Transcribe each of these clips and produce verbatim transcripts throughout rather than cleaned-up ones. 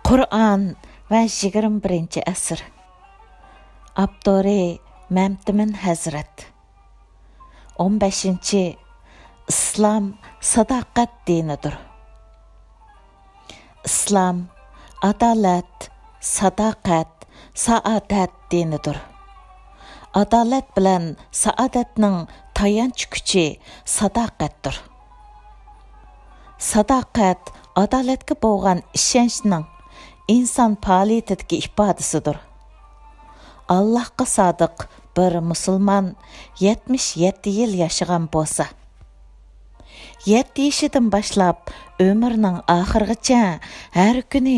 قۇرئان ۋە يىگىرمە بىرىنچى ئەسىر. ئاپتورى مەمتىمىن ھەزرەت. ئون بەشىنچى، ئىسلام ساداقەت دىنىدۇر. ئىسلام ئادالەت، ساداقەت، سائادەت دىنىدۇر. ئادالەت بىلەن سائادەتنىڭ تايانچ كۈچى ساداقەتتۇر. ساداقەت ئادالەتكە بولغان ئىشەنچنىڭ ئىنسان پائالىيىتىدىكى ئىپادىسىدۇر. ئاللاھقا سادىق بىر مۇسۇلمان يەتمىش يەتتە يىل ياشىغان بولسا، يەتتە يېشىدىن باشلاپ ئۆمرىنىڭ ئاخىرىغىچە ھەر كۈنى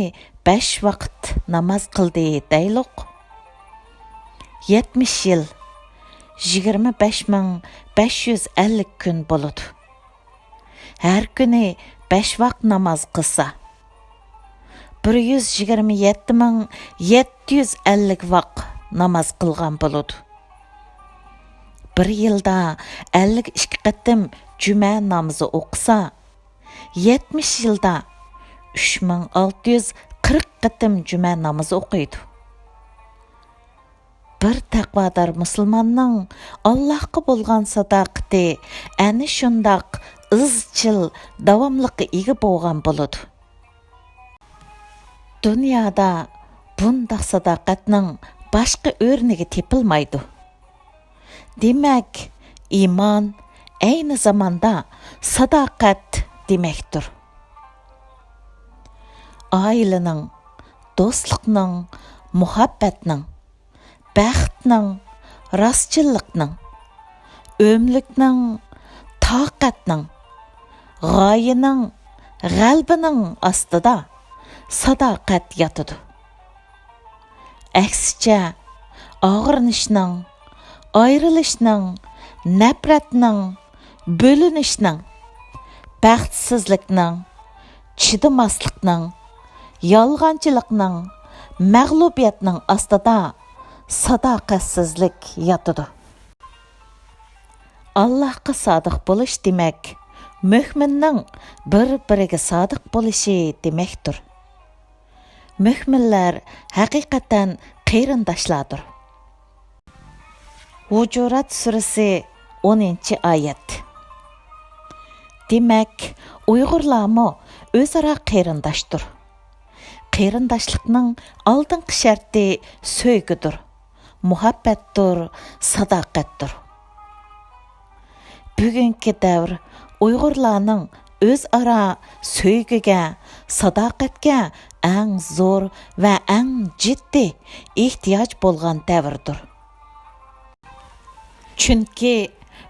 بەش ۋاقىت ناماز قىلدى دەيلۇق. يەتمىش يىل، يىگىرمە بەش مىڭ بەش يۈز ئەللىك كۈن بولىدۇ. ھەر كۈنى بەش ۋاق ناماز قىلسا، بىر يۈز يىگىرمە يەتتە مىڭ يەتتە يۈز ئەللىك ۋاق ناماز قىلغان بولىدۇ. بىر يىلدا ئەللىك ئىككى قېتىم جۈمە نامىزى ئوقۇسا، يەتمىش يىلدا ئۈچ مىڭ ئالتە يۈز قىرىق قېتىم جۈمە نامىزى ئوقۇيدۇ. بىر تەقۋادار مۇسۇلماننىڭ ئاللاھقا بولغان ساداقىتى ئەنە شۇنداق ئىزچىل داۋاملىققا ئىگە بولغان بولىدۇ. دۇنيادا بۇنداق ساداقەتنىڭ باشقا ئۆرنىكى تېپىلمايدۇ. دېمەك، ئىمان ئەينى زاماندا ساداقەت دېمەكتۇر. ئائىلىنىڭ، دوستلۇقنىڭ، مۇھەببەتنىڭ، بەختنىڭ، راستچىللىقنىڭ، ئۆملۈكنىڭ، تاقەتنىڭ، غايىنىڭ، غەلىبىنىڭ ئاستىدا ساداقەت ياتىدۇ. ئەكسىچە، ئاغرىنىشنىڭ، ئايرىلىشنىڭ، نەپرەتنىڭ، بۆلۈنۈشنىڭ، بەختسىزلىكنىڭ، چىدىماسلىقنىڭ، يالغانچىلىقنىڭ، مەغلۇبىيەتنىڭ ئاستىدا ساداقەتسىزلىك ياتىدۇ. ئاللاھقا سادىق بولۇش دېمەك، مۆمىننىڭ بىر-بىرىگە سادىق بولۇشى دېمەكتۇر. مۆمىنلەر ھەقىقەتەن قېرىنداشلاردۇر. ھۇجۇرات سۈرىسى، ئونىنچى ئايەت. دېمەك، ئۇيغۇرلارمۇ ئۆزئارا قېرىنداشتۇر. قېرىنداشلىقنىڭ ئالدىنقى شەرتى سۆيگۈدۇر، مۇھەببەتتۇر، ساداقەتتۇر. بۈگۈنكى دەۋر ئۇيغۇرلارنىڭ ئۆزئارا سۆيگۈگە، ساداقەتكە ئەڭ زور ۋە ئەڭ جىددىي ئېھتىياج بولغان دەۋردۇر. چۈنكى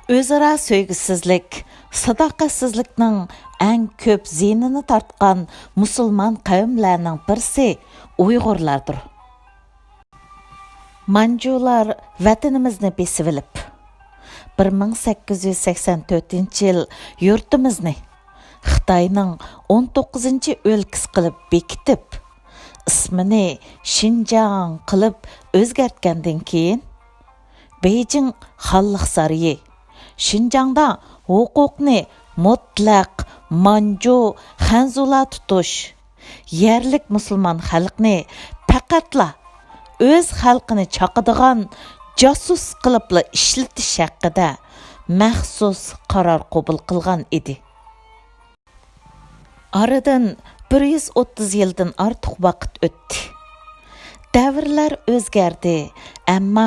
ئۆزئارا سۆيگۈسىزلىك، ساداقەتسىزلىكنىڭ ئەڭ كۆپ زىيىنىنى تارتقان مۇسۇلمان قەۋملەرنىڭ بىرسى ئۇيغۇرلاردۇر. مانجۇلار ۋەتىنىمىزنى بېسىۋېلىپ، بىر مىڭ سەككىز يۈز سەكسەن تۆتىنچى يىل يۇرتىمىزنى خىتاينىڭ ئون توققۇزىنچى ئۆلكىسى قىلىپ بېكىتىپ، ئىسمىنى شىنجاڭ قىلىپ ئۆزگەرتكەندىن كېيىن، بېيجىڭ خانلىق سارىيى شىنجاڭدا ھوقۇقنى مۇتلەق مانجۇ، خەنزۇلار تۇتۇش، يەرلىك مۇسۇلمان خەلقنى پەقەتلا ئۆز خەلقىنى چاقىدىغان جاسۇس قىلىپلا ئىشلىتىش ھەققىدە مەخسۇس قارار قوبۇل قىلغان ئىدى. ئارىدىن بىر يۈز ئوتتۇز يىلدىن ئارتۇق ۋاقىت ئۆتتى. دەۋرلەر ئۆزگەردى، ئەمما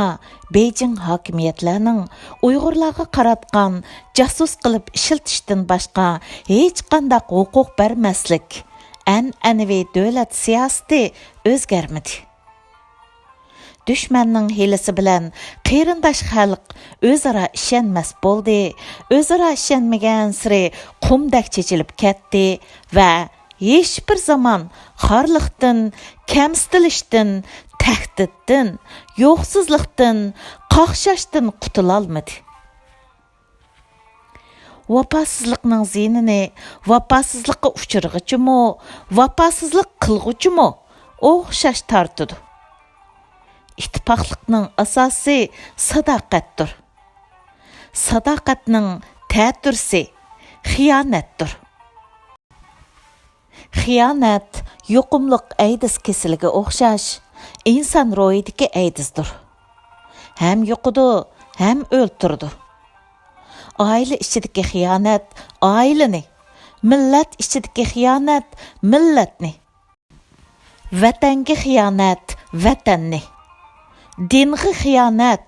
بېيجىڭ ھاكىمىيەتلەرنىڭ ئۇيغۇرلارغا قاراتقان جاسۇس قىلىپ ئىشلىتىشتىن باشقا ھېچقانداق ھوقۇق بەرمەسلىك ئەنئەنىۋى دۆلەت سىياسىتى ئۆزگەرمىدى. دۈشمەننىڭ ھىيلىسى بىلەن قېرىنداش خەلق ئۆزئارا ئىشەنمەس بولدى، ئۆزئارا ئىشەنمىگەنسېرى قۇمدەك چېچىلىپ كەتتى ۋە ھېچبىر زامان خارلىقتىن، كەمسىتىلىشتىن، تەھدىتتىن، يوقسۇزلۇقتىن، قاقشاشتىن قۇتۇلالمىدى. ۋاپاسىزلىقنىڭ زىيىنىنى ۋاپاسىزلىققا ئۇچرىغۇچىمۇ، ۋاپاسىزلىق قىلغۇچىمۇ ئوخشاش تارتىدۇ. ئىتتىپاقلىقنىڭ ئاساسى ساداقەتتۇر. ساداقەتنىڭ تەتۈرىسى خىيانەتتۇر. خىيانەت يۇقۇملۇق ئەيدىز كېسىلىگە ئوخشاش، ئىنسان روھىدىكى ئەيدىزدۇر. ھەم يۇقىدۇ، ھەم ئۆلتۈرىدۇ. ئائىلە ئىچىدىكى خىيانەت ئائىلىنى، مىللەت ئىچىدىكى خىيانەت مىللەتنى، ۋەتەنگە خىيانەت ۋەتەننى، دىنغا خىيانەت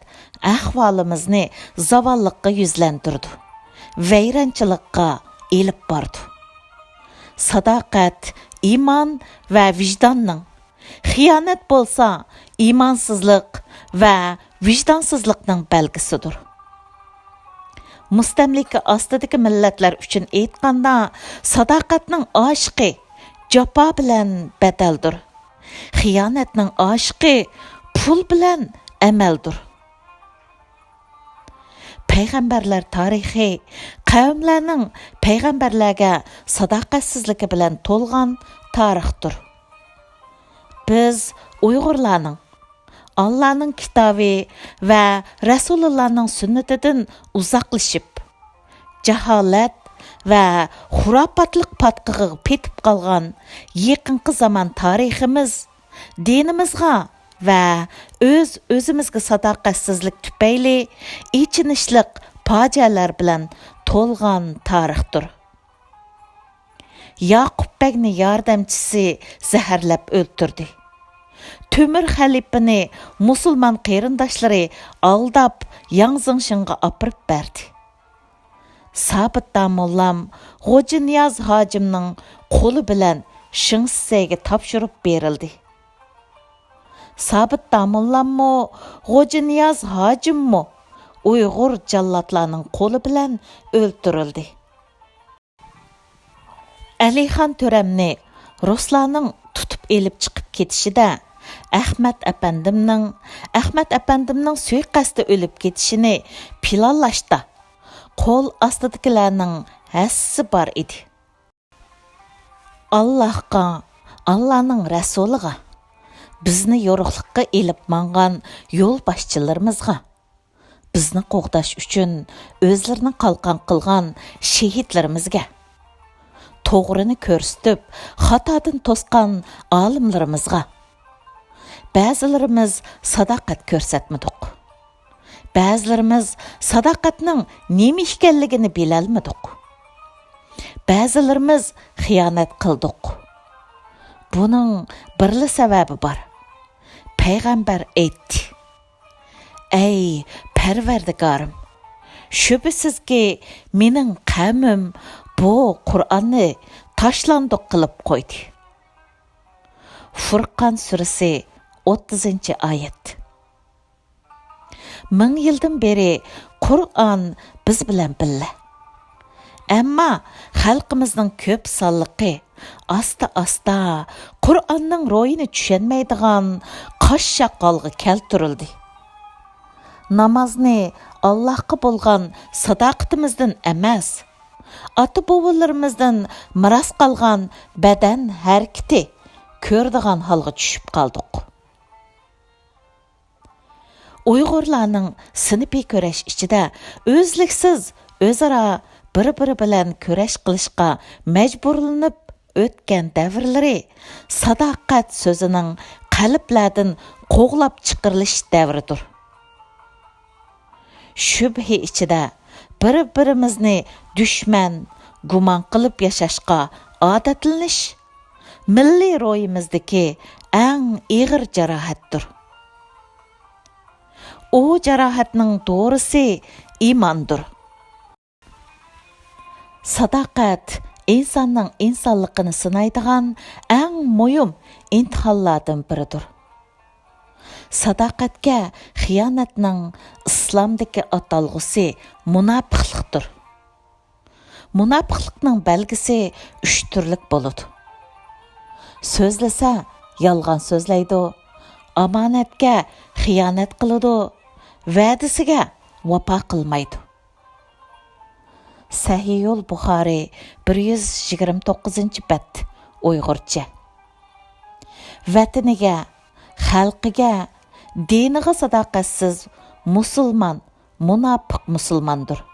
ئەھۋالىمىزنى زاۋاللىققا يۈزلەندۈرىدۇ، ۋەيرانچىلىققا ئېلىپ بارىدۇ. ساداقەت ئىمان ۋە ۋىجداننىڭ، خىيانەت بولسا ئىمانسىزلىق ۋە ۋىجدانسىزلىقنىڭ بەلگىسىدۇر. مۇستەملىكە ئاستىدىكى مىللەتلەر ئۈچۈن ئېيتقاندا، ساداقەتنىڭ ئاشىقى جاپا بىلەن بەدەلدۇر. خىيانەتنىڭ ئاشىقى پۇل بىلەن ئەمەلدۇر. پەيغەمبەرلەر تارىخى قەۋملەرنىڭ پەيغەمبەرلەرگە ساداقەتسىزلىكى بىلەن تولغان تارىختۇر. بىز ئۇيغۇرلارنىڭ ئاللانىڭ كىتابى ۋە رەسۇلۇللانىڭ سۈننىتىدىن ئۇزاقلىشىپ، جاھالەت ۋە خۇراپاتلىق پاتقىقىغا پېتىپ قالغان يېقىنقى زامان تارىخىمىز دىنىمىزغا ۋە ئۆز-ئۆزىمىزگە ساداقەتسىزلىك تۈپەيلى ئېچىنىشلىق پاجىئەلەر بىلەن تولغان تارىختۇر. ياقۇپ بەگنى ياردەمچىسى زەھەرلەپ ئۆلتۈردى. تۆمۈر خەلىپىنى مۇسۇلمان قېرىنداشلىرى ئالداپ، ياڭ زېڭشىڭغا ئاپىرىپ بەردى. سابىت داموللام غوجىنىياز ھاجىمنىڭ قولى بىلەن شېڭ شىسەيگە تاپشۇرۇپ بېرىلدى. سابىت داموللاممۇ، غوجىنىياز ھاجىممۇ ئۇيغۇر جاللاتلارنىڭ قولى بىلەن ئۆلتۈرۈلدى. ئەلىخان تۆرەمنى رۇسلارنىڭ تۇتۇپ ئېلىپ چىقىپ كېتىشىدە، ئەخمەت ئەپەندىمنىڭ، ئەخمەت ئەپەندىمنىڭ سۇيىقەستتە ئۆلۈپ كېتىشىنى پىلانلاشتا قول ئاستىدىكىلەرنىڭ ھەسسىسى بار ئىدى. ئاللاھقا، ئاللانىڭ رەسۇلىغا، بىزنى يورۇقلۇققا ئېلىپ ماڭغان يولباشچىلىرىمىزغا، بىزنى قوغداش ئۈچۈن ئۆزلىرىنى قالقان قىلغان شېھىتلىرىمىزگە، توغرىنى كۆرسىتىپ، خاتادىن توسقان ئالىملىرىمىزغا، بەزىلىرىمىز ساداقەت كۆرسەتمىدۇق. بەزىلىرىمىز ساداقەتنىڭ نېمە ئىكەنلىكىنى بىلەلمىدۇق. بەزىلىرىمىز خىيانەت قىلدۇق. بۇنىڭ بىرلا سەۋەبى بار. پەيغەمبەر ئېيتتى: «ئەي پەرۋەردىگارىم، شۈبھىسىزكى، مېنىڭ قەۋمىم بۇ قۇرئاننى تاشلاندۇق قىلىپ قويدى.» فۇرقان سۈرىسى، ئوتتۇزىنچى ئايەت. مىڭ يىلدىن بېرى قۇرئان بىز بىلەن بىللە. ئەمما خەلقىمىزنىڭ كۆپ سانلىقى ئاستا-ئاستا قۇرئاننىڭ روھىنى چۈشەنمەيدىغان قاششاق ھالغا كەلتۈرۈلدى. نامازنى ئاللاھقا بولغان ساداقىتىمىزدىن ئەمەس، ئاتا-بوۋىلىرىمىزدىن مىراس قالغان بەدەن ھەرىكىتى كۆرىدىغان ھالغا چۈشۈپ قالدۇق. ئۇيغۇرلارنىڭ سىنىپىي كۈرەش ئىچىدە ئۈزلۈكسىز ئۆزئارا بىر-بىرى بىلەن كۈرەش قىلىشقا مەجبۇرلىنىپ ئۆتكەن دەۋرلىرى ساداقەت سۆزىنىڭ قەلبلەردىن قوغلاپ چىقىرىلىش دەۋرىدۇر. شۈبھە ئىچىدە بىر-بىرىمىزنى دۈشمەن، گۇمان قىلىپ ياشاشقا ئادەتلىنىش مىللىي روھىمىزدىكى ئەڭ ئېغىر جاراھەتتۇر. ئۇ جاراھەتنىڭ دورىسى ئىماندۇر. ساداقەت ئىنساننىڭ ئىنسانلىقىنى سىنايدىغان ئەڭ مۇھىم ئىمتىھانلاردىن بىرىدۇر. ساداقەتكە خىيانەتنىڭ ئىسلامدىكى ئاتالغۇسى مۇناپىقلىقتۇر. مۇناپىقلىقنىڭ بەلگىسى ئۈچ تۈرلۈك بولىدۇ. سۆزلىسە يالغان سۆزلەيدۇ، ئامانەتكە خىيانەت قىلىدۇ، ۋەدىسىگە ۋاپا قىلمايدۇ. سەھىھۇل بۇخارىي، بىر يۈز يىگىرمە توققۇزىنچى بەت، ئۇيغۇرچە. ۋەتىنىگە، خەلقىگە، دىنىغا ساداقەتسىز مۇسۇلمان مۇناپىق مۇسۇلماندۇر.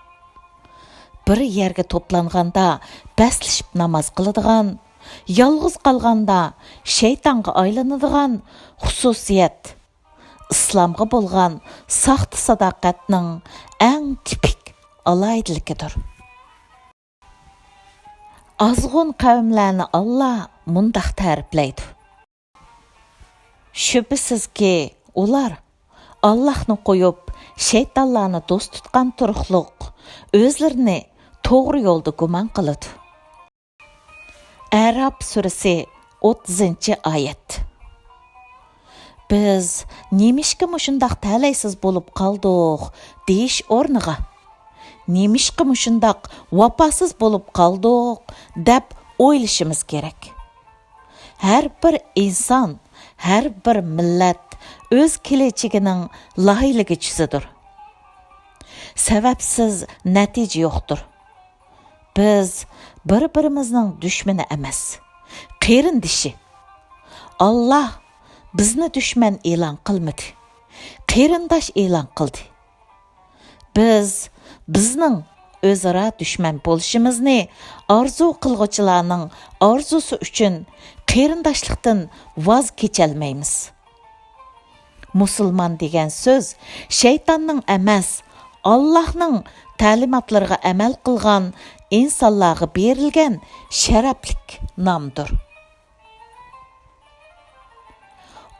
بىر يەرگە توپلانغاندا بەسلىشىپ ناماز قىلىدىغان، يالغۇز قالغاندا شەيتانغا ئايلىنىدىغان خۇسۇسىيەت ئىسلامغا بولغان ساختا ساداقەتنىڭ ئەڭ تىپىك ئالاھىدىلىكىدۇر. ئازغۇن قەۋملەرنى ئاللا مۇنداق تەرىپلەيدۇ: شۈبھىسىزكى، ئۇلار ئاللاھنى قويۇپ، شەيتانلارنى دوست تۇتقان تۇرۇقلۇق، ئۆزلىرىنى توغرا يولدا گۇمان قىلىدۇ. ئەراپ سۈرىسى، ئوتتۇزىنچى ئايەت. بىز نېمىشقا مۇشۇنداق تەلەيسىز بولۇپ قالدۇق دېيىش ئورنىغا، نېمىشقا مۇشۇنداق ۋاپاسىز بولۇپ قالدۇق دەپ ئويلىشىمىز كېرەك. ھەر بىر ئىنسان، ھەر بىر مىللەت ئۆز كېلەچىكىنىڭ لايىھىلىگۈچىسىدۇر. سەۋەبسىز نەتىجە يوقتۇر. بىز بىر-بىرىمىزنىڭ دۈشمىنى ئەمەس، قېرىندىشى. ئاللا بىزنى دۈشمەن ئېلان قىلمىدى، قېرىنداش ئېلان قىلدى. بىز بىزنىڭ ئۆزئارا دۈشمەن بولۇشىمىزنى ئارزۇ قىلغۇچىلارنىڭ ئارزۇسى ئۈچۈن قېرىنداشلىقتىن ۋاز كېچەلمەيمىز. مۇسۇلمان دېگەن سۆز شەيتاننىڭ ئەمەس، ئاللاھنىڭ تەلىماتلىرىغا ئەمەل قىلغان ئىنسانلارغا بېرىلگەن شەرەپلىك نامدۇر.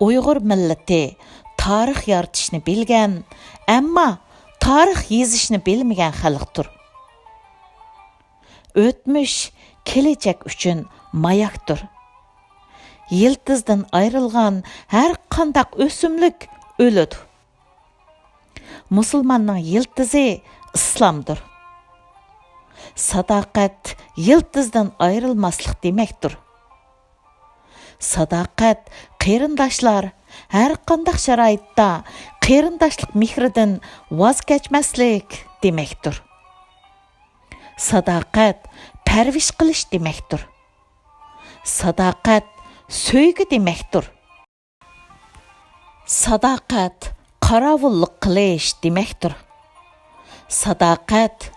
ئۇيغۇر مىللىتى تارىخ يارىتىشنى بىلگەن، ئەمما تارىخ يېزىشنى بىلمىگەن خەلقتۇر. ئۆتمۈش كېلەچەك ئۈچۈن ماياكتۇر. يىلتىزدىن ئايرىلغان ھەر قانداق ئۆسۈملۈك ئۆلىدۇ. مۇسۇلماننىڭ يىلتىزى ئىسلامدۇر. ساداقەت يىلتىزدىن ئايرىلماسلىق دېمەكتۇر. ساداقەت، قېرىنداشلار، ھەر قانداق شارائىتتا قېرىنداشلىق مېھرىدىن ۋاز كەچمەسلىك دېمەكتۇر. ساداقەت، پەرۋىش قىلىش دېمەكتۇر. ساداقەت، سۆيگۈ دېمەكتۇر. ساداقەت، قاراۋۇللۇق قىلىش دېمەكتۇر. ساداقەت،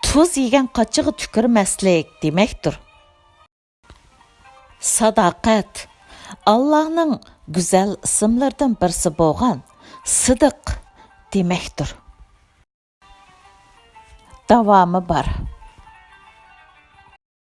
تۇز يېگەن قاچىغا تۈكۈرمەسلىك دېمەكتۇر. ساداقەت، ئاللانىڭ گۈزەل ئىسىملىرىدىن بىرسى بولغان سىدىق دېمەكتۇر. داۋامى بار.